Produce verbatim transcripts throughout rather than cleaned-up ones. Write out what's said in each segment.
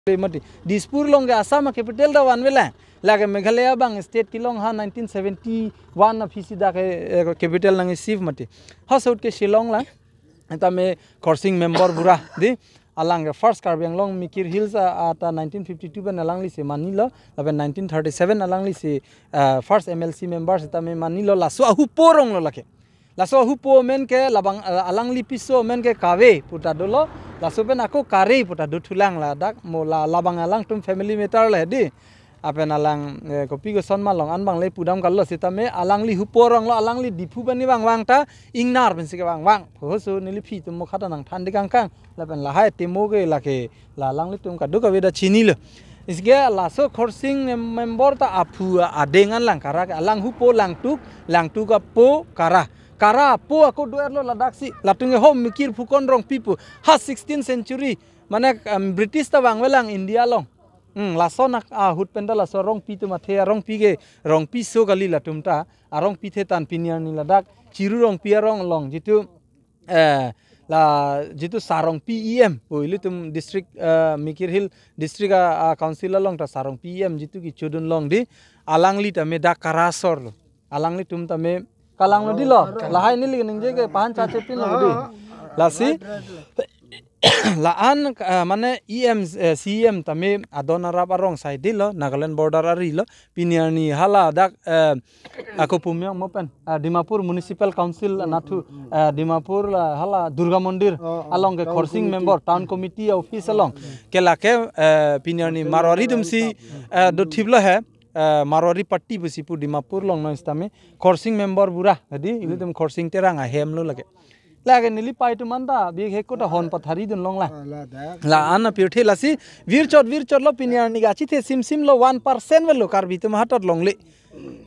mati. Dispur along ke Assam a-capital ta vanvelang. Lake Meghalaya abang state kelong ha nineteen seventy-one aphi si dak ke, eh, capital nang receive mati. Halaso ahut ke Shillong lang. Sitame Khorsing member bura dei. Alang ke first Karbi Anglong Mikir Hills a, ata nineteen fifty-two pen alangli si manilo. Lapen nineteen thirty-seven alangli si, eh, first M L C member sitame manilo. Laso ahupo arong lo lake. Laso ahupo amen ke labang, eh, alangli piso amen ke Kave puta dolo. Laso pen ako Kare puta dothulang ladak mo la labang alangtum family matter le dei. Lapen alang, eh, kopi koson ma along an abang le pudam kalo sitame alangli hupo arong lo, alangli Diphu pen ni vangvang ta ingnar pensi kevangvang. Halaso neli aphi atum mo khata nangthan dei kangkang. Lapen lahai temo ke lake la alanglitum kadokave ta chinilo. Isi ke laso Khorsing mem-, member ta aphu adeng an lang Kara ke, alang hupo Langtuk, Langtuk apo Kara. Kara apo ako do-etlo ladak si. Latum ke ho Mikir Phukon Rongpi pu. Ha sixteenth century. Mane, em, British ta vangvelang India along. Hmm, laso anak ahut pen ta laso Rongpi atum athe a-Rongpi ke, Rongpi so kali latum ta, a-Rongpi the tan pini arni ladak, Chiru Rongpi arong along, jitu, eh, la, jitu Sarongpi E M, o ilitum district, eh, Mikir Hill district a, a council along ta Sarongpi E M, jitu kechodun long dei, alangli tame dak Kara asor lo. Alanglitum tame kalang lo dei lo. Lahai neli ningje ke pahan cha chepin lo dei. Lasi la-an, eh, mane E M, eh, C E M tame adon arap arong sai dei lo, Nagaland border ari lo. Pini arni hala dak, eh, ako pu miyang mo pen, eh, Dimapur Municipal Council nathu, eh, Dimapur la hala Durga Mandir along ke Khorsing member, town committee office along. Ke lake, eh, pini arni Marwari atum si, eh, dothiplo he, eh, Marwari party pusi pu Dimapur along non sitame Khorsing member bura. Jadi ilitum Khorsing Terang ahem lo lake. Lake neli pai atum anta bihek heko ta hon pathari dun long la. Ah, ladak. La-an apirthe lasi virchot virchot lo pini arni kachethe simsim lo one percent velo Karbi atum hatat longle.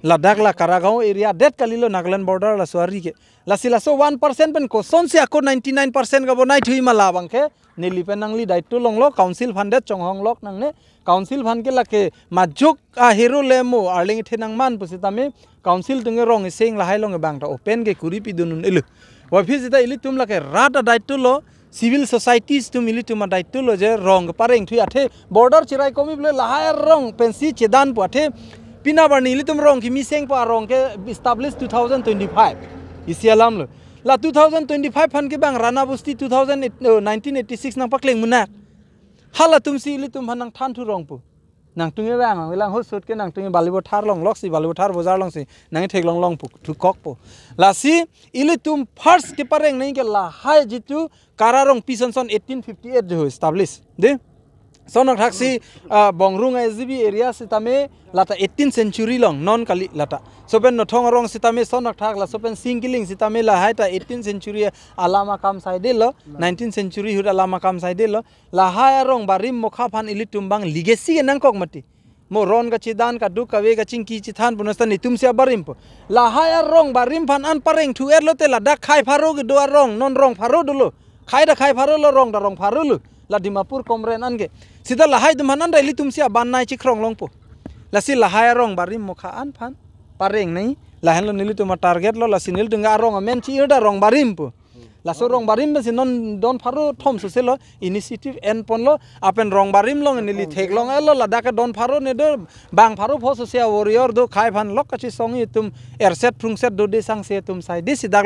Ladak la Karagaon area det kali lo Nagaland border laso ari ke. Lasi laso one percent pen kosonsi ako ninety-nine percent kebonai thuji ma labang ke. Neli pen nangli daityo long lo, council aphan det chonghong lok nangne. Council aphan ke lake majok ahero le mo arleng ithe nangman pusitame council atum ke rong iseng lahai along abang ta open ke kuri pidun un-elo. Aphi seta ilitum lake rat adaityo lo, civil societies atum ilitum adaityo lo je rong kepareng thuji athe border chirai komi ble lahai arong pensi chedan pu athe pini arni ilitum rong kimi seng pu arong ke establish two thousand twenty-five. Isi alam lo. La two thousand twenty-five aphan ke bang Rana Busti two thousand eight, oh, nineteen eighty-six nangpakleng munak. Halatum si ilitum aphan nangthan thu rong pu. Nangtum ke bang, ilang hosot ke nangtum ke Balipathar along loksi, Balipathar bojar alongsi nangtheklong long pu, thukok pu. Lasi ilitum first kepareng nangji ke lahai jitu Kara Rongpi son son eighteen fifty-eight jo establish. Dei? Sonok thaksi, ah, Bongrung A G B area sitame lata eighteen century along non kali lata. Laso pen Nothong arong sitame sonok thak, laso pen Singkiling sitame lahai ta eighteen century alam akam sai dei lo, nineteen century ahut alam akam sai dei lo. Lahai arong barim mokha aphan ilitum bang legacy ke nangkok mati. Mo ron kachedan kadokave kachingki chethan punon seta netum si abarim pu. Lahai arong barim aphan an pareng thu-et lote ladak khei pharo kedo arong, non rong pharo dolo. Khei ta khei pharo lo, rong ta rong pharo lo. La Dimapur Komren an ke. Seta lahai atum aphan an ta ilitum si aban nai chikrong long pu. Lasi lahai arong barim mokha an aphan pareng nangji. Lahenlo nelitum atarget lo, lasi nelitum ke arong amen chi-ir ta rong barim pu. Laso rong barim pensi non don pharo thom sose lo initiative enponlo, lapen rong barim along neli theklong-etlo, ladak ke don pharo ne do, bang pharo pho sose a-warrior do, khei aphan lok kachesong itum erset phrungset do dei sangse atum sai dei si dak